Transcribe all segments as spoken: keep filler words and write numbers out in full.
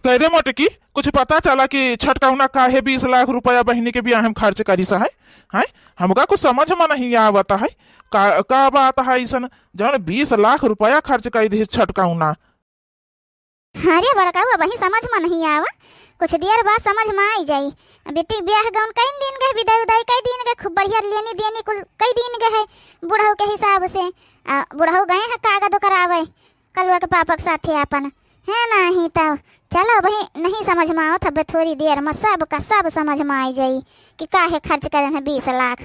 कह दे मोटकी, कुछ पता चला कि छटकौना काहे बीस लाख रुपया बहिनी के बियाह में खर्च करिस है? हैं? हमका कुछ समझ में नहीं आवत है। का, का बात है अइसन, जौन बीस लाख रुपया खर्च कइ दिहिस छटकौना? अरे बड़काऊ, अबहीं समझ में नहीं आवा, कुछ देर बाद समझ में आई जाई। बिट्टी के बियाह गौन कई दिन गए, विदाई उदाई कई दिन गए, खूब बढ़िया लेनी देनी कुल कई दिन गए है बुढ़ऊ के हिसाब से। आ, बुढ़ऊ गए हैं कागद करावे कलुआ के पापा के साथे आपन, है नहीं तो। चलो, अबहीं नहीं समझ में आवत, अब थोड़ी देर में सब का सब समझ में आई जाई कि काहे खर्च करेन है बीस लाख।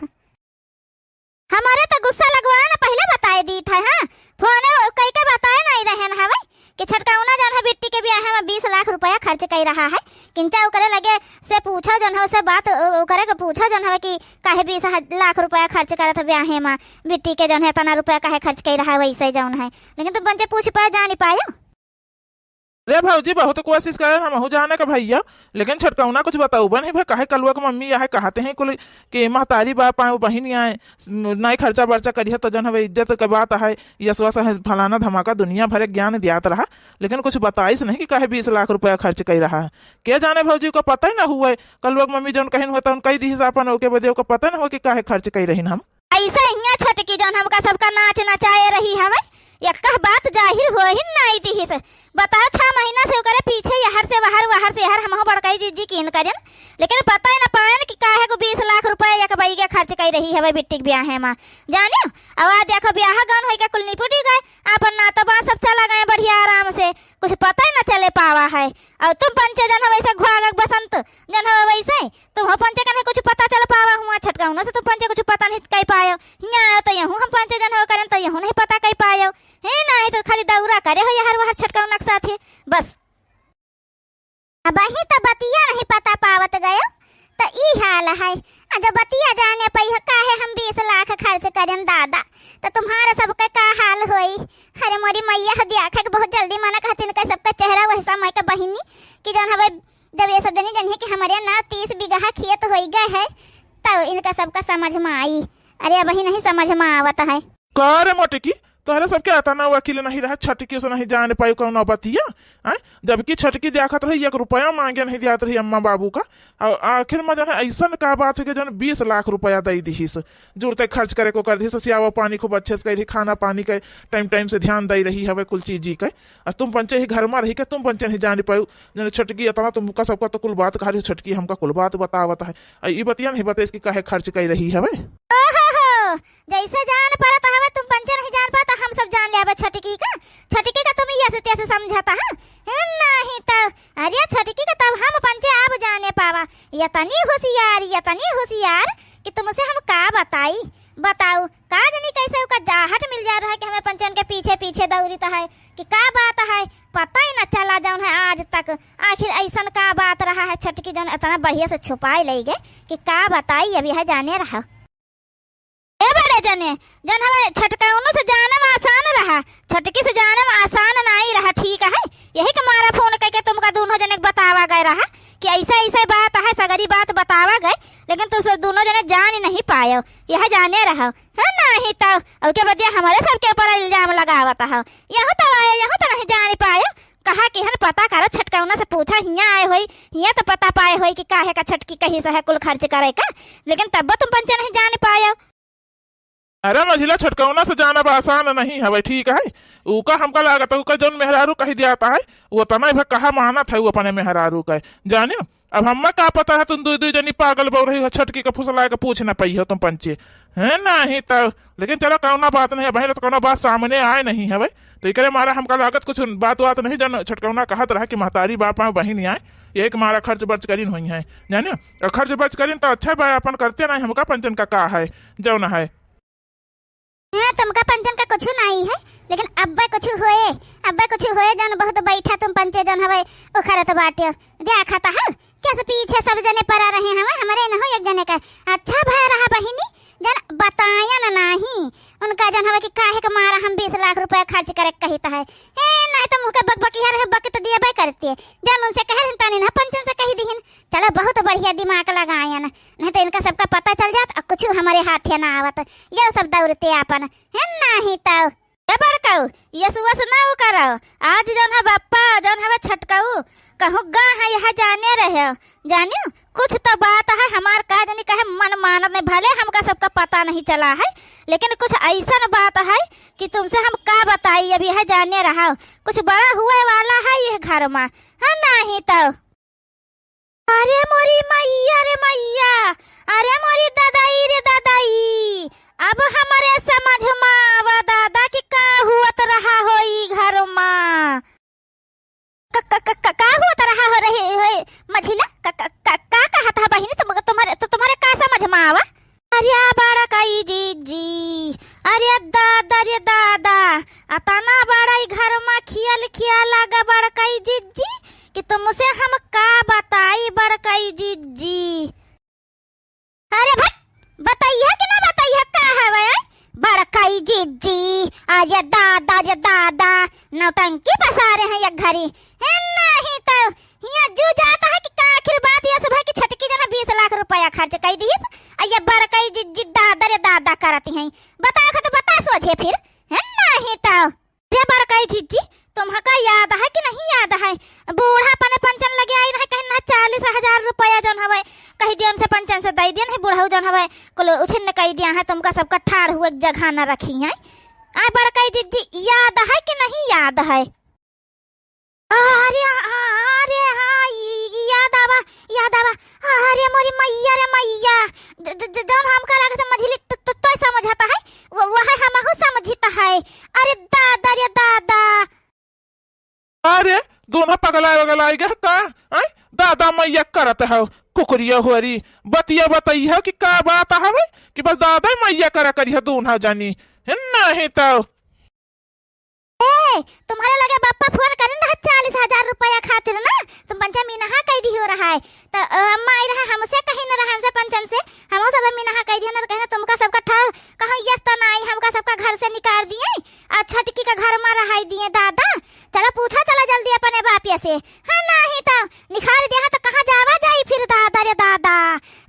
हमारे तो गुस्सा लगवा ना, पहिले बताए दीत है, हाँ, फोने कई के बताए नहीं रहेन हवे कि छटकौना जौन है बिट्टी के बियाह में बीस लाख रुपया खर्च कई रहा है। किंचा ओकरे लगे से पूछो जौन है, उसे बात ओ-, ओकरे के पूछो जौन है कि काहे बीस ह-, लाख रुपया खर्च करत है बियाहे में, बिट्टी के जौन है इतना रुपया काहे खर्च कई रहा है वैसे जौन है। लेकिन तुम पंचे पूछ पाए, जान पायो। अरे भौजी, बहुत कोशिश करे हमहू जाने के भैया, लेकिन छटकौना कुछ बतौबे नहीं भे, काहे कलुआ के मम्मी यह कहते हैं कुल कि महतारी बाप आए, बहिन आए, नहीं खर्चा बर्चा करिहे तो जौन हवे इज्जत के बात है, यस वस है, फलाना धमाका दुनिया भर के ज्ञान दियात रहा, लेकिन कुछ बताइस नहीं कि काहे बीस लाख रुपया खर्च कई रहा है। के जाने भौजी, ओका पता ही ना हुए, कलुआ के मम्मी जौन कहिन हुआ तौन कई दिहिस आपन, ओके बदे ओका पता ना हुआ कि काहे खर्च कई रहिन हम। ऐसे हियाँ छटकी जौन हमका सबका नाच नचाए रही हवे, यक्कह बात जाहिर हो ही नाई दिहिस। बताओ, छह महीना से ओकरे पीछे यहर से वहर, वहर से यहर, हमहू बड़काई जिज्जी कीन करेन, लेकिन पता ही न पाएन कि काहे को बीस लाख रुपया एक बइगे खर्च कई रही हवे बिट्टी के बियाहे मा। जानियो, अब आ देखो, बियाह गौन होई के कुल निपुटी गए, आपन नातो बात सब चला गए बढ़िया आराम से, कुछ पता ही न चले पावा है। और तुम पंचे जौन हवे ऐसे घुआगक बसंत, जौन हवे वैसे, तुम हो पंचे कने कुछ पता चल पावा हुआ, छटकौना से तुम पंचे कुछ पता नहीं कई पायो। हियाँ आयो तो यहूँ हम पंचे जौन हो करेन तो यहूँ नहीं पता कई पायो। हे नहीं तो खाली दौरा करे हो यहर वहर छटकौना के साथे, बस। अबहीं तो बतिया नहीं पता पावत गयो, तो ई हाल है। आ जब बतिया जाने पई हो, काहे हम बीस लाख खर्च करेन दादा, तो तुम्हारे सबके का हाल होई? अरे मोरी मैया हो, दिया खा के बहुत जल्दी मना कहती न, सबका चेहरा वही समय के बहिनी कि जौन हवे जब ये सब जनी जनिहे कि हमरे नाव तीस बीघा खेत होई गए है, तब इनका सबका समझ में आई। अरे, अबहीं नहीं समझ में आवत है। का रे मोटकी, तोहरे सबके अतना अकिल नहीं रहा, छटकी से नहीं जान पाई कौनो बतिया, हैं? जबकि छटकी देखत रही, एक रुपया मांगे नहीं दियात रही अम्मा बाबू का। और आखिर में जौन है, ऐसन का बात है कि जौन बीस लाख रुपया दे दिहिस, जुड़ते खर्च करे को कर दिहिस, सियावा पानी खूब अच्छे से करी, खाना पानी के टाइम टाइम से ध्यान दे रही हवे कुल चीजी के। आ तुम पंचे ही घर में रही के तुम पंचे नहीं जान पाऊ, जने छटकी इतना तुमका सबका तो कुल बात कहा रही, छटकी हमका कुल बात बतावत है। आ ई बतिया नहीं बताइस कि काहे खर्च कई रही हवे। ओहो हो, जैसे जान परत हवे तुम पंचे नहीं जान पाता, हम सब जान लेबे छटकी का। छटकी का तुम ये से तैसे समझता है? हैं, नहीं तो, अरे छटकी का तब हम पंचे आप जाने पावा। इतनी होशियार, इतनी होशियार कि तुमसे हम का बताई, बताऊ। का जानी कैसे ओका जाहट मिल जा रहा है कि हमें पंचन के पीछे पीछे दौड़ित है कि का बात है, पता ही ना चला जौन है आज तक। आखिर ऐसन का बात रहा है छटकी जौन इतना बढ़िया से छुपाए ले गए कि का बताई, अब यह जाने रहा। ए बड़े जने, जौन हमें छटकौनो से जाने में आसान रहा, छटकी से जाने में आसान नहीं रहा, ठीक है? यही के मारा फोन करके तुमका दोनों जने के बतावा गए रहा कि ऐसा ऐसा बात है, सगरी बात बतावा गए, लेकिन तुम सब दोनों जने जान ही नहीं पायो, यह जाने रहो। हाँ, नहीं तो ओके बदिया हमारे सबके ऊपर इल्जाम लगावत हो। यहू तो आए, यहू तो नहीं जान पायो। कहा कि हन पता करो, छटकौना से पूछा, हियाँ आए होई, हियाँ तो पता पाए होई कि काहे का छटकी कहिस है कुल खर्च करे का, लेकिन तब तुम पंचे नहीं जान पायो। अरे मझिला, छटकौना से जानब आसान नहीं हवे, ठीक है? उका हमका लागत है, उका जौन मेहरारू कही दियात है, वो तना भा कहा मानत है, वो अपने मेहरारू का। जानियो, अब हम्मे का पता है, तुम दुई दुई जनी पागल बउरही हो, छटकी के फुसलाए के पूछ न पइहो तुम पंचे, हैं? नहीं तो, लेकिन चलो, कौनो बात नहीं है, बहिन, तो कौनो बात सामने आए नहीं हवे, तो एकरे मारा हमका लागत कुछ बात वात नहीं, जौन छटकौना कहत रहा कि महतारी बाप आए, बहिन आए, यही के मारा खर्च बर्च करिन होई हैं, जानियो? और खर्च बर्च करिन तो अच्छा बा, अपन करते नहीं, हमका पंचन का का है, जौन है। हाँ, तुमका पंचन का कुछ नहीं है, लेकिन अब्बे कुछ होए, अब्बे कुछ होए, जौन बहुत बैठा तुम पंचे जौन हवे उखरत बाटे। देखत है, कैसे पीछे सब जने पड़ा रहे हवे, हमरे न हो एक जने का। अच्छा भय रहा बहिनी, जौन बतायन नहीं उनका जौन हवे कि काहे के मारा हम बीस लाख रुपया खर्च करे के कहित है। ए, नहीं तो मुँह के बकबकिया रहे, बक तो दिए बे करते। जौन उनसे कहे रहन, तनी ना पंचन से कही दिहिन। चलो, बहुत बढ़िया दिमाग लगायन, नहीं तो इनका सबका पता चल जात और कुछ हमारे हाथे ना आवत। ये सब दौड़ते आपन, है नहीं तो। ए बड़कऊ, यस वस ना उ करउ। आज जौन है बप्पा, जौन हवे छोटकऊ, कहूँ गा है, यह जाने रहे। जानियो, कुछ तो बात है, हमार का जानी कहे मन मानत नहीं, भले हमका सबका पता नहीं चला है, लेकिन कुछ अइसन बात है कि तुमसे हम का बताई, अब यह जाने रहा, कुछ बड़ा हुए वाला है यह घर मा, है नहीं तो। अरे मोरी मइया रे मइया, अरे मोरी ददाई रे ददाई, अब हमरे समझ मा आवा दादा कि का हुअत रहा होई घर मा। क-, क-, क-, क-, का हुअत रहा हो रही होई मझिला? क-, क-, क-, का कहत ह बहिनी तुम, तुम्हरे, तो तुम्हरे का समझ मा आवा? अरे बड़कई जिज्जी, अरे दादा रे दादा, अतना बड़ई घर मा खियल खिया लागा बड़कई जिज्जी कि तुमसे हम का बताई बड़कई जिज्जी। अरे भट, बताइए कि ना बताइए, का हवे बड़कई जिज्जी? अरे दादा रे दादा, नौटंकी पसारे हैं एक घरी। हे नहीं तो हियाँ जू जाता है कि का आखिर बात यह सब है कि छोटकी जना बीस लाख रुपया खर्च कई दीस, आ ये बड़कई जिज्जी दादा रे दादा करती हैं। बताओ खा तो बता सोझे फिर, है नहीं तो। रे बड़कई जिज्जी, तुम्हका याद है कि नहीं याद है? बूढ़ा अपने पंचन लगे आई रहे, कहीं ना चालीस हजार रुपया जौन हवे, कही दिया उनसे पंचन से दई दिया, नहीं बूढ़ऊ जौन हवे, कुल उछिन्न कई दिया है, तुमका सबका ठाड़ हुए एक जगह न रखी है। आ बड़कई जिज्जी, याद है कि नहीं याद है? अरे, अरे, हाँ, ई, ई याद आवा, याद आवा। अरे, मोरी मइया रे मइया। ज-, ज-, ज-, जौन हमका लागत है मझिली, त-, त-, तोय समझत है, वो, वो है हमहू समझित है। अरे, दादा रे दादा। अरे, दोनों पगलाए वगलाए गए का? हैं? दादा मइया करत है, कुकुरिया होरी। बतिया बताई है कि का बात हवे कि बस दादा मइया करा करी है दोनों जानी। है नहीं तो। ए, तुम्हरे लगे बप्पा फोन करिन रहा चालीस हजार रुपया खातिर ना, तुम पंचा मीनहा कई दिहो रहा है। त, अ, अम्मा आई रहा, हमसे कही न रहा, हमसे पंचन से, हमहू सब मीनहा कई दिहो ना, त कहे ना तुमका सबका ठहर, कहूँ यस त ना आई, हमका सबका घर से निकाल दिए, आ छोटकी का घर मा रहाई दिए दादा। चलो पूछा चला जल्दी अपने बापिया से। हाँ, नहीं तो निकाल दिया है तो कहाँ जावा जाई फिर दादा रे दादा।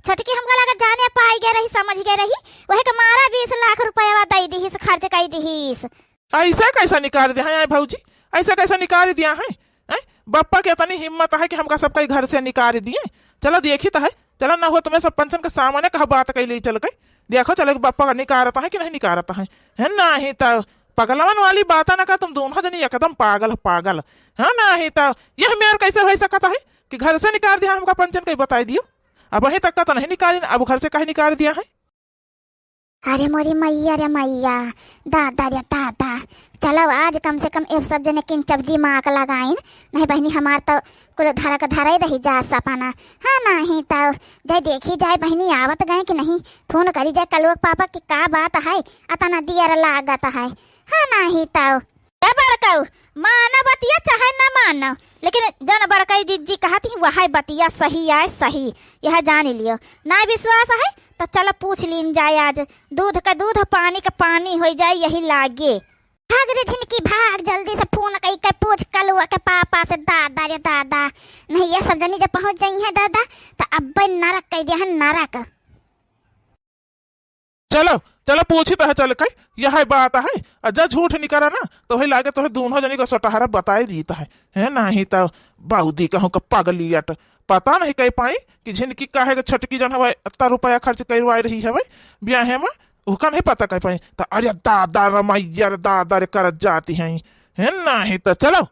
छोटकी हमका लगा जाने पाई गए रही, समझ गए रही, वही के मारा बीस लाख रुपया दई दिहिस, खर्च कई दिहिस। ऐसा कैसा निकाल दिया है, आए भौजी? ऐसा कैसा निकाल दिया है? हैं? बप्पा के इतनी हिम्मत है कि हमका सबका घर से निकाल दिए? चलो देखी तो है, चलो ना हुआ तुम्हें सब पंचन के सामने कहा बात कही ले चल के। देखो चलो कि बप्पा का निकारत है कि नहीं निकारत है। है नहीं तो पगलवन वाली बात ना का, तुम दोनों जनी एकदम पागल, पागल। है नहीं तो यह मेर कैसे हो सकता है कि घर से निकाल दिया हमका पंचन के, बताई दियो। अब वहीं तक का तो नहीं निकाली, अब घर से कहीं निकाल दिया है। अरे मोरी मइया रे मइया, दादा रे दादा, चलो आज कम से कम ए सब जने किंचब दिमाग लगाइन, नहीं बहिनी हमार तो कुल धरक धरे रही जा सपना। हाँ नहीं तो जय देखी जाए बहिनी आवत गए कि नहीं, फोन करी जाए कलुआ के पापा कि का बात है, अतना दियर लागत है। हाँ नहीं तो ए बड़कऊ, माना बतिया चाहे न माना, लेकिन जौन बड़कई जिज्जी कहत ही, वह बतिया सही आए, सही। यह जान लियो, ना विश्वास है, त चलो पूछ लीन जाए आज। दूध का दूध, पानी का पानी होई जाए, यही लागे। भाग रे झिनकी, भाग, जल्दी से फोन कई के पूछ कलुआ के पापा से, दादा रे दादा। नहीं, ये सब जनी जब पहुँच जाई है दादा, त अब्बे नरक कई दिया है, नरक। चलो, चलो, पूछी तो है चल के, यह बात है। आ जा झूठ निकरा ना, तो है लागे तो है दोनों जनी को सटहरा बताए दीत है, है नहीं तो बाउदी कहूँ का पगलियट। पता नहीं कह पाई कि झिनकी काहे के छटकी जन हवे, इतना रुपया खर्च करवाए रही हवे ब्याहे में, ओका नहीं पता कह पाई। तो अरे दादा रे मैया रे दादा रे करत जाती हैं, है नहीं तो चलो।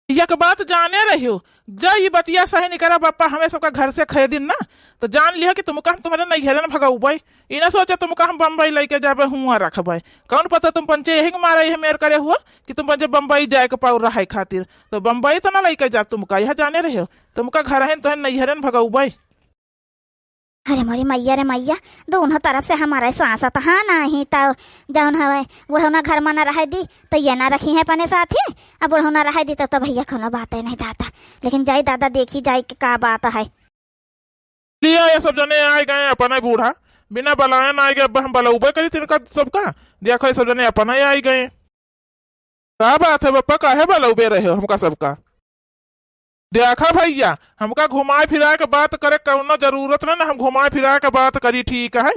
एक बात जाने रहियो, जब ई बतिया सही निकरा बप्पा हमें सबका घर से खरीदिन ना, तो जान लियो कि तुमका हम तुम्हारे नैहरे न भगउबै। ई ना सोचे तुमका हम बम्बई लइके जाबे, हुआं रखबै। कौन पता तुम पंचे यही के मारे यही मेर करे हुआ कि तुम पंचे बम्बई जाए के पाऊ रहे खातिर। तो बम्बई तो ना लइके जाब तुमका, यह जाने रहियो, तुमका घर है तो नैहरे न भगउबै। अरे मोरी मैया रे मैया, दोनों तरफ से हमारा सांसत, हाँ, नहीं तो जौन हवे बुढ़ौना घर में न रहे दी, तो ये ना रखी है अपने साथ ही। अब बुढ़ौना रहे दी तो, तो भैया कोनो बात है नहीं दादा, लेकिन जाई दादा देखी जाई कि का बात है। लिया, ये सब जने आए गए अपने बूढ़ा, बिना बुलाए ना आए गए, अब हम बुलाउबे करी तिनका सबका। देखो, ये सब जने अपने आए गए। का बात है बप्पा, काहे बलौबे रहे हो हमका सबका? देखा भैया, हमका घुमाए फिराए के बात करे कौनो जरूरत नहीं ना, हम घुमाए फिराए के बात करी, ठीक है?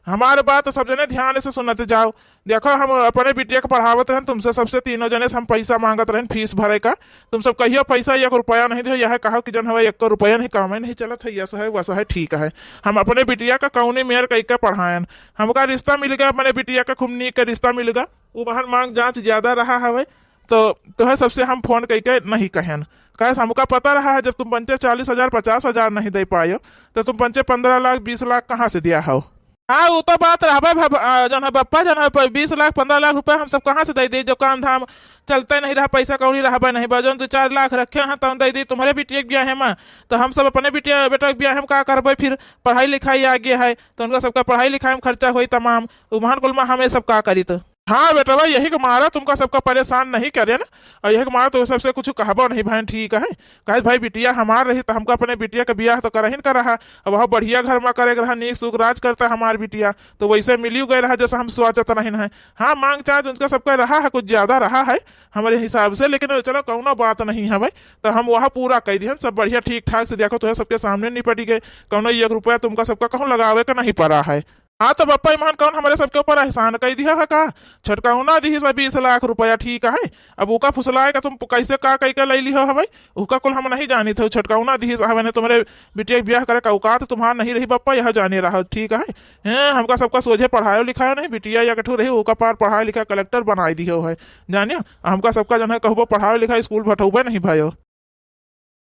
हमार बात सब जने ध्यान से सुनत जाओ। देखो, हम अपने बिटिया के पढ़ावत रहन, तुमसे सबसे तीनों जने से हम पैसा मांगत रहन फीस भरे का। तुम सब कहियो पैसा एक रुपया नहीं दियो, यह कहो कि जन हवे एक रुपया नहीं, कामे नहीं चलत है, यस है, वस है, ठीक है। हम अपने बिटिया का कौनी मेर कई के पढ़ायन, हमका रिश्ता मिल गया, अपने बिटिया का खूब नीक के रिश्ता मिल गया। उ बहन मांग जांच ज्यादा रहा हवे, तो तोहे सबसे हम फोन कई के नहीं कहन, कहे से हमका पता रहा है, जब तुम पंचे चालीस हजार, पचास हजार नहीं दे पायो, तो तुम पंचे पन्द्रह लाख, बीस लाख कहाँ से दिया हो? हाँ, उ तो बात रहबे भब-, आ, जौन है बप्पा, जौन है प-, बीस लाख, पन्द्रह लाख रुपया हम सब कहाँ से दे दी, जब काम धाम चलते नहीं रहा, पैसा कौड़ी रहबे नहीं बा, जौन दो चार लाख रखे हैं, तौन दे दी तुम्हारे बिटिया के ब्याहे में। तो हम सब अपने बिटिया, बेटा के ब्याहे में का करबे, फिर पढ़ाई लिखाई आगे है, तो उनका सबका पढ़ाई लिखाई में खर्चा होई तमाम, उम्हन कुल में हम ये सब का करी तो। हाँ बेटवा, यही के मारा तुमका सबका परेशान नहीं करे ना, और यही के मारा तो सबसे कुछ कहबो नहीं भाई, ठीक है। कहे भाई बिटिया हमार रही तो हमका अपने बिटिया के बियाह तो करहिन का रहा, अब वह बढ़िया घर में करे के रहा, नीक सुख राज करता हमार बिटिया, तो वैसे मिलियो गए रहा जैसा हम सोचत नहीं है। हाँ, मांग चांच उनका सबका रहा है, कुछ ज्यादा रहा है हमारे हिसाब से, लेकिन चलो कौनो बात नहीं है भाई, तो हम वह पूरा कर दिहन, सब बढ़िया ठीक ठाक से। देखो तो सबके सामने निपटी गए, कौनो एक रुपया तुमका सबका कहूँ लगावे का नहीं पड़ा है। हाँ, तो बप्पा इम्हन कौन हमरे सबके ऊपर एहसान कई दिया है का? छटकौना दिहिस बीस लाख रुपया, ठीक है। अब ओका फुसलाए का तुम कैसे का कई के लई लिहो हवे, ओका कुल हम नहीं जानित हो। छटकौना दिहिस हवे ने तुम्हरे बिटिया के ब्याह करे का औकात तुम्हार नहीं रही बप्पा, यह जाने रहा, ठीक है। हैं, हमका सबका सोझे पढ़ायो लिखायो नहीं, बिटिया या कठू रही, ओका पार पढ़ाई लिखा कलेक्टर बनाई दिहो है, जानियो। हमका सबका जन है कहबो पढ़ायो लिखा स्कूल भटौबे नहीं भयो।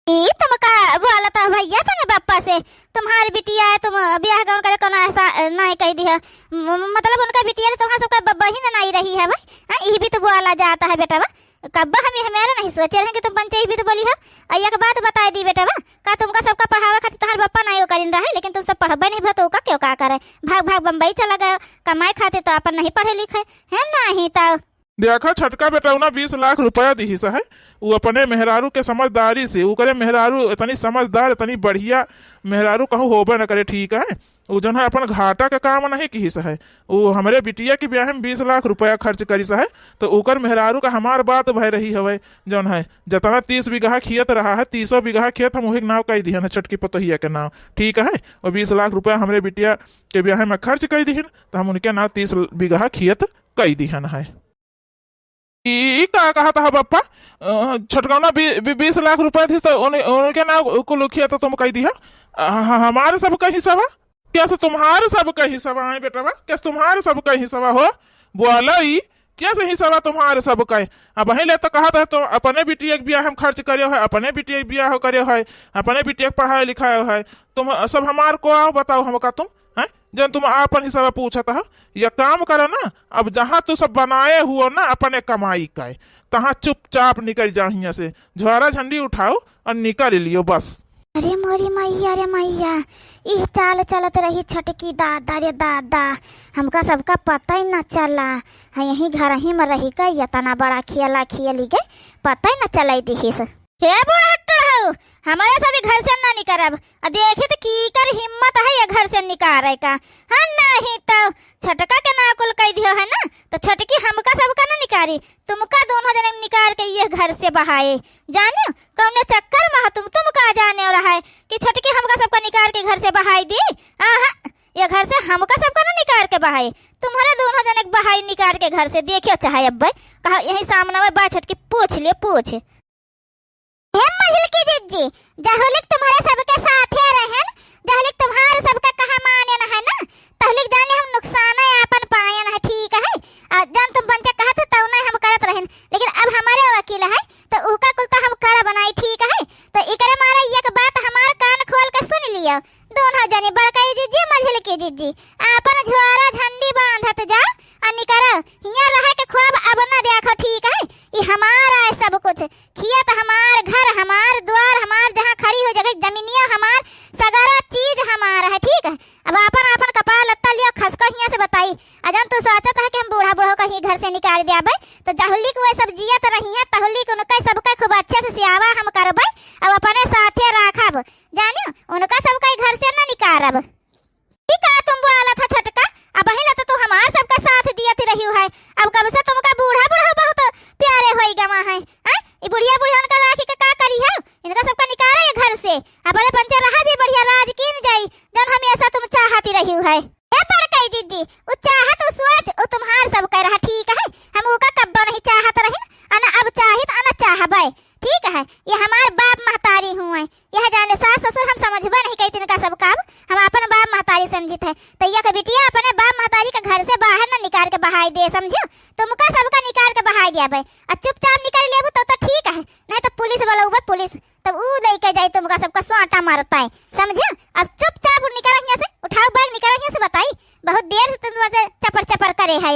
ई तुमका बोलत हो भैया अपने बप्पा से, तुम्हार बिटिया है, तुम बियाह गौन करे कोनो ऐसा, अ, नहीं कह दिया। म-, म-, मतलब उनका बिटिया तो तुम्हार सबका ब-, बहिन नहीं रही है भाई। हाँ, ई भी तो बोला जाता है बेटवा। कब हम ये मेरे नहीं सोचे रहे कि तुम पंचे ई भी तो बोली हो। और एक बात बताई दी बेटवा, का तुमका सबका पढ़ावे खातिर तुम्हार बप्पा नहीं करिन रहे, लेकिन तुम सब पढ़बे नहीं भो तो का क्यों का करे, भाग भाग बम्बई चला गए कमाए खातिर, तो अपन नहीं पढ़े लिखे है नहीं तो। देखा, छटका बेटौना बीस लाख रुपया दिहिस है, उ अपने मेहरारू के समझदारी से, ओकरे मेहरारू इतनी समझदार, इतनी बढ़िया मेहरारू कहूँ होबे न करे, ठीक है। उ जौन है अपन घाटा के काम नहीं किहिस है, उ हमरे बिटिया के ब्याह में बीस लाख रुपया खर्च करिस है, तो ओकर मेहरारू का हमार बात भय रही हवे, जौन है जितना तीस बीघा खेत रहा है, तीसों बीघा खेत हम वही के नाव कई दिहन है, छटकी पतोहिया के नाव, ठीक है। और बीस लाख रुपया हमरे बिटिया के ब्याह में खर्च कई दिहन, तो हम उनके नाव तीस बीघा खेत कई दिहन है। ई, ई का कहत ह बप्पा? अ, छटकौना बी-, बी-, बीस लाख रुपया थी तो उन-, उनके नाव कुल खेत तो तुम कह दिया। अ, ह-, हमारे सब का हिस्सा बा? कैसे तुम्हारे सब का हिस्सा बा, आए बेटवा? कैसे तुम्हारे सब का हिस्सा बा हो? बोलो ई, कैसे हिस्सा बा तुम्हारे सब का? अब वहीं ले तो कहत है, तो अपने बिटिया के ब्याह हम खर्च करे है, अपने बिटिया के ब्याह करे है, अपने बिटिया के पढ़ाई लिखाए है, तुम सब हमार को आओ बताओ हमका तुम, हैं? जन तुम आपन हिसाब पूछत ह, या काम करो ना, अब जहाँ तू सब बनाए हुओ ना अपने कमाई का, तहाँ चुपचाप निकल जा हियाँ से, झोरा झंडी उठाओ और निकल लियो बस। अरे मोरी मैया रे मैया, इह चाल चलत रही छटकी दादा रे दादा, हमका सबका पता ही ना चला। हाँ, यहीं घर ही में रही का इतना बड़ा खेला खेली के पता ही ना चलाई दिहिस। हे बूढ़ा हट्टड़ हऊ, हमारे सभी घर से ना निकरब। आ देखी तो कीकर हिम्मत है ये घर से निकारे का। हाँ, नहीं तो छटका के ना कुल कह दियो है ना, तो छटकी हमका सबका ना निकारी, तुमका दोनों जने निकार के ये घर से बहाए। जानियो, कौने चक्कर में हो तुम, तुमका जाने और है कि छटकी हमका सबका निकार के घर से बहाई दी। आहा, ये घर से हमका सबका ना निकार के बहाए, तुम्हारे दोनों जने के बहाई निकार के घर से। देखियो चाहे अब्बे, कहा यही सामने में बा छटकी, पूछ ले, पूछ। हे मझिलकी जिज्जी, जहुलिक तुम्हारे सबके साथे रहन, जहुलिक तुम्हारे सबका कहा माने न है ना, तहुलिक जान ले हम नुकसान है आपन पायन है, ठीक है। आ, जौन तुम पंचे कहत हो, तौने हम करत रहन, लेकिन अब हमारे वकील है, तो उका कुल तो हम करब नाई, ठीक है। तो इकरे मारे एक बात हमार कान खोल के सुन लियो, दोनों जनी, बड़कई जिज्जी, मझिलकी जिज्जी, आपन झोरा झंडी बांधत जा आ निकरो। हियां रह के ख्वाब अब न देखो, ठीक है? ई हमार है सब कुछ, खेत हमार, घर हमार, द्वार हमार, जहाँ खड़ी हो जगह जमीनिया हमार, सगरा चीज हमार है, ठीक है? अब आपन आपन कपड़ा लत्ता लियो, खसको हियां से बताई। आ जौन तू सोचत है कि हम बूढ़ा बूढ़ो कहीं घर से निकाल देबे, तो जहुलिक वो सब जियत रही है, तहुलिक उनके सबके खूब अच्छे से सियावा हम करबे, अब अपने साथे राखब। जानियो, उनका सबका ई घर से न निकारब। ई का तुम बोला था छटका? अबहीं ले तो तू हमार सबका साथ दियत रही है। अब कब से तुमका बूढ़ा बूढ़ा बहुत प्यारे होई गवा है, हैं? ई बुढ़िया बुढ़िया उनका राखी के का करी है? इनका सबका निकारा ये घर से। अपने पंचे रहा जी, बढ़िया राज कीन जाई, जौन हमेशा तुम चाहती रही है। ए बड़कई जीजी, उ चाहत उ सोच, उ तुम्हार सब कह रहा, ठीक है? हम उका कब्बो नहीं चाहत रहिन, अना अब चाहित, अना चाहबै, ठीक है? ये हमार बाप महतारी हुए, यह जाने सास ससुर हम समझबे नहीं करी तिनका सब काम, हम अपन बाप महतारी समझित है। तो यह के बिटिया अपने बाप महतारी के घर से बाहर न निकाल के बहाई दे, समझियो? तुमका सबका निकाल के बहाई दिया भाई, आ चुपचाप निकल लेबू तो, तो ठीक है, नहीं तो पुलिस बुलाऊबे पुलिस, तब ऊ लेके जाई तुमका सबका स्वाटा मारता है, समझियो? अब चुपचाप निकल हियां से, उठाओ बैग, निकल हियां से, बताई, बहुत देर से तुम चपर चपर करे है।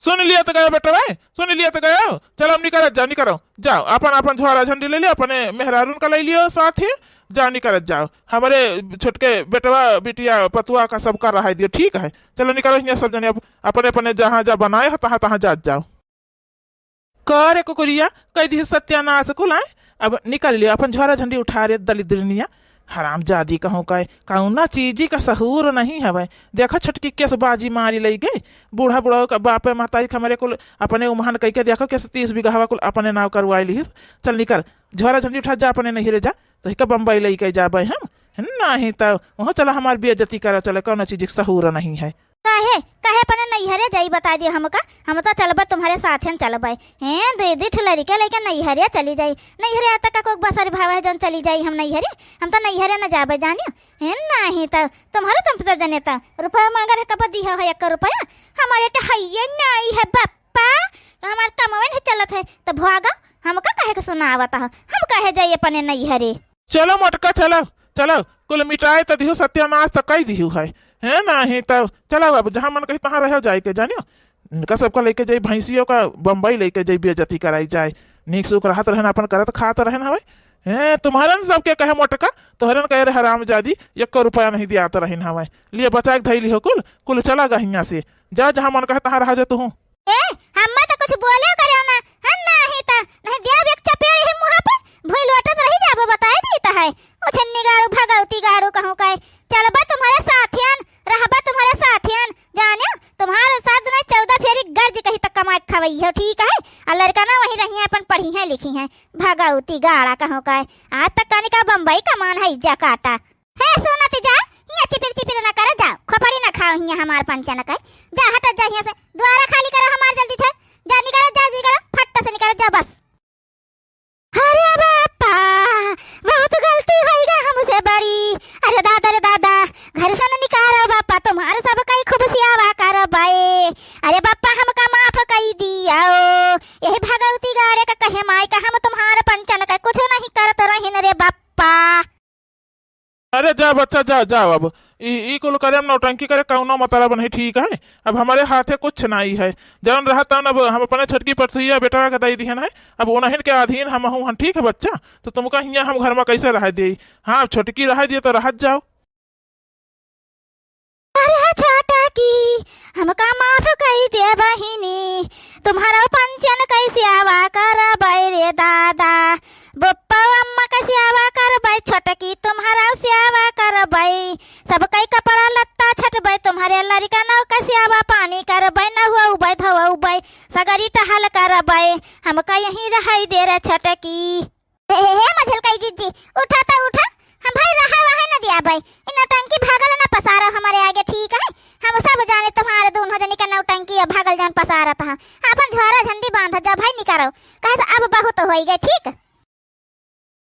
सुन लिया तो गयो बेटवा, सुन लिया तो गयो। चलो, अब निकरत जाओ, निकरो, जाओ, अपन, अपन झोरा झंडी ले लियो, अपने मेहरारून का ले लियो साथ ही, जाओ, निकरत जाओ। हमरे छोटके बेटवा, बिटिया, पतुआ का सबका रहाई दियो, ठीक है? चलो, निकरो हियां सब जने, अब अपने, अपने जहाँ, जहाँ बनाए हो, तहाँ, तहाँ जात जाओ। का रे कुकुरिया, कई दिहु सत्यानाश कुल, आय? अब निकल लियो, अपन झोरा झंडी उठा रे दलिद्रनिया। हरामजादी कहूँ का, कौना चीजी का सहूर नहीं हवै। देखा छोटकी केस बाजी मारी लई गई। बूढ़ा बुढ़ऊ का बापे महतारी के हमरे कुल अपने उम्हन कई के देखो केस तीस बीघावा कुल अपने नाव करवाई लिहिस। चल निकल, झोरा झंडी उठा जा अपने नैहरे जा, तोहिका बम्बई लई के जाबै हम। नहीं त वहाँ चला हमार बेइज्जती करा चले, कौना चीजी का सहूर नहीं है। काहे, काहे अपने नैहरे जाई, बताई दियो हमका, हम तो चलबे तुम्हारे साथे न चलबे। हैं, दे दी ठुलरी के लेके नैहरे चली जाई, नैहरे आता का कोक बसर भाव है जौन चली जाई हम नैहरे, हम तो नैहरे न जाबे जानियो। हैं, नाही तो तुम्हारे तुम सब जने तो रुपया मांगा रहे, कब दिया है एक रुपया, हमारे तो हइये नाही है बप्पा, हमार कमवे नहीं चलत है, तो भागा, हमका काहे के सुनावत है, हम काहे जाई अपने नैहरे। चलो मोटका, चलो, चलो, कुल मिटाए त दिहु, सत्यानाश त कई दिहु है, है नाही त चलो, अब जहाँ मन कही तहाँ रहो जाए के, जानियो, इनका सबका लेके जाई, भैंसियों का बम्बई लेके जाई, बेइज्जती कराई जाए, नीक से रहत रहन, अपन करत खात रहन हवे, हैं, तुम्हारन सबके कहे मोटका, तोहरन कहे रहे हरामजादी, एको रुपया नहीं दियात रहन हवे, लिए बचा के धई लिहो कुल, कुल चला गा हियाँ से, जा जहाँ मन कहे तहाँ रहा जा तुहूँ। ए, हम्मा त कुछ बोले करे ना, हम नाही त, नहीं देब एक चपेड़ ही मुँह पे, भुई लोटत रही जाबो, बताए दी त है। ओ छन्नी गाड़ू, भगौती गाड़ू कहूँ का, चलबा तुम्हारे साथियन, रहबा तुम्हारे साथियन, जानियो, तुम्हारे साथ दुनिया चौदह फेरी गर्ज कही तक कमाए के खवई हो, ठीक है? आ लड़का ना वहीं रही हैं, अपन पढ़ी हैं, लिखी हैं, भगौती गाड़ा कहूँ का, आज तक कनिका बम्बई कमान है, इज्जा काटा। हे, सुनत जा, हियाँ चिपिर चिपिर न कर, जाओ, खोपड़ी न खाओ हियाँ हमार पंचन के। जा, हटत जा हियाँ से, द्वारा खाली करो हमार जल्दी से। जा, निकलत जा, निकलो, फट से निकलत जाओ, बस। अरे बापा, बहुत गलती होइगा हमसे बड़ी। अरे दादा रे दादा, घर से न निकालो बापा, तुम्हार सब कई खूब सियावा करबै। अरे बापा, हमका माफ कई दियो। यही भगौती गाड़े का कहे माई का हम तुम्हार पंचन के कुछ नहीं करत रहिन रे बापा। अरे जा बच्चा, जा, जाओ अब। ई, ई कुल करे में नौटंकी करे कौनो मतलब नहीं, ठीक है? अब हमरे हाथे कुछ नहीं है। जौन रहा तौन अब हम अपने छोटकी पतोहिया बेटवा के दई दिहन है। अब उन्हन के अधीन हमहू हन, ठीक है बच्चा? तो तुमका हियाँ हम घर में कैसे रह देई? हाँ, अब छोटकी रह दिए तो रहत जाओ। अरे छोटकी, हमका माफ कई दे बहिनी, तुम्हारा पंचन के सेवा करबै रे दादा, बप्पा अम्मा के सेवा करबै, छोटकी तुम्हारा सेवा करबै, सब कई कपड़ा लत्ता छटबै, तुम्हारे लड़िका नौ के सेवा पानी करबै, नहवउबै धवउबै, सगरी टहल करबै, हमका यहीं रहै दे रे छोटकी। हे, हे, हे, मझलकई जीजी, उठा त उठा, हम भाई रहा वहाँ न दिया भाई, इ नौटंकी भागल न पसारो हमरे आगे, ठीक है? हम सब जाने तुम्हारे दोनों जनी का नौटंकी है, भागल जान पसारत है, अपन झोरा झंडी बांधा जा भाई, निकरो, कहे से अब बहुत होई गए, ठीक?